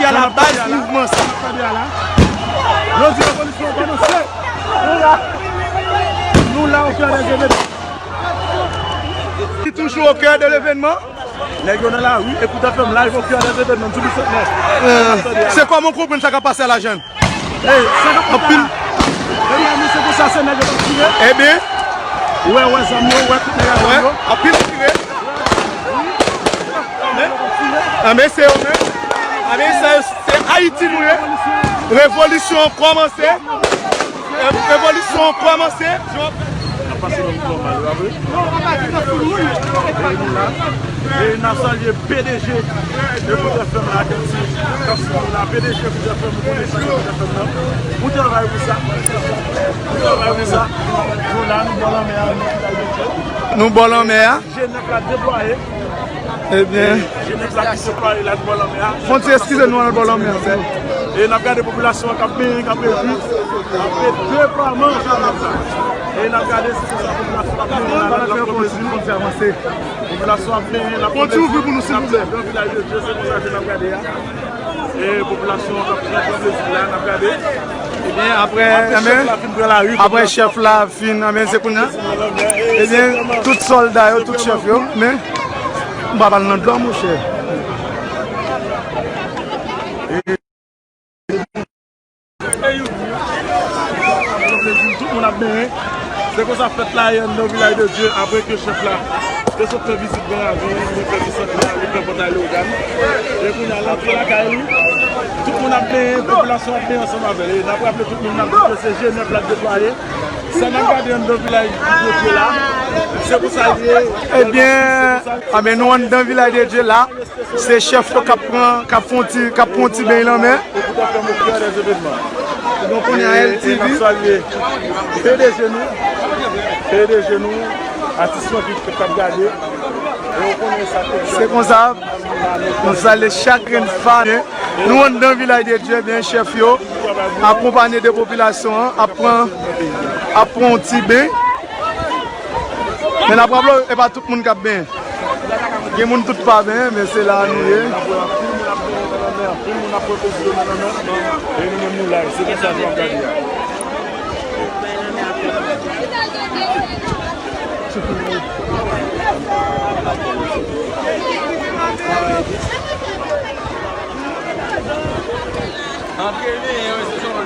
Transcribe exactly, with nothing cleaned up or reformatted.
Alabaz mouvman sa. Yo di revolisyon kòmanse. Nou la. Nou la au cœur des événements. Li toujou au cœur de l'événement. Nèg yo nan lari, Écoute F M live au cœur des événements sou Bisantnè. Euh, c'est comment comprendre ça qui a passé à la jeune? Hey, sa k ap pase la? Ebyen, se konsa, se nèg yo k ap tire. Ebyen. Ou wè, ou wè zam yo, ou wè tout nèg ak zam yo. Anpil tire. Anben, se yo menm. Anben, se, se Ayiti nou ye. Revolisyon an kòmanse. Revolisyon an kòmanse. N ap pase nan mouvman malera vre. E nou la. E n ap salye P D G Écoute F M la, Kèpsi. Kèpsi nou la, P D G Écoute F M, nou konnen sa Écoute F M nan. Pou travay pou sa. Pou travay pou sa. Nou la, nou bò lanmè a, nou la. Nou bò lanmè a. G nèf la deplwaye. Ebyen. G nèf la ki deplwaye la, nou bò lanmè a. Fon ti eskize nou, an bò lanmè a. E n ap gade popilasyon an k ap benyen, k ap rejwi. Apre deplwaman G nèf la. E n ap gade si se sa popilasyon ap benyen la, n ap fè pwezi. Fon ti avanse. Popilasyon ap benyen, n ap fè pwezi. Fon ti ouvri pou nou, silvouplè. Nan Vilaj de Dye, se konsa ke n ap gade a. E popilasyon an k ap pran plezi la, n ap gade. Ebyen, apre, apre chèf la fin pran lari, apre chèf la fin, anben, se kounye a. Ebyen, tout sòlda yo, tout chèf yo, men, m pa pral nan dlo, monchè. Tout moun ap benyen. Se konsa fèt la ye anndan Vilaj de Dye, apre ke chèf la te sot fè vizit Gran Ravin, li fè vizit la, li fè pòtay Leyogàn. E kounye a, l antre lakay li. Tout moun ap benyen, popilasyon ap benyen ansanm avè l. E n ap raple tout moun, n ap di ke se G nèf la k deplwaye. Sa n ap gade anndan Vilaj de Dye la, se konsa l ye. Ebyen, anben, nou anndan Vilaj de Dye la. Se chèf yo k ap pran, k ap fè yon ti, k ap pran yon ti beny lanmè. Donk, kounye a, L T V. P D G nou, P D G nou, atis yo ki, k ap gade. E w konnen sa. Se konsa, nou salye chak grenn fanm. Nou anndan Vilaj de Dye, ebyen, chèf yo akonpanye de popilasyon an, ap pran, ap pran yon ti beny. Men n ap raple w, e pa tout moun k ap benyen. Gen moun tout pa benyen, men se la nou ye. Antre benyen, wi, se sa.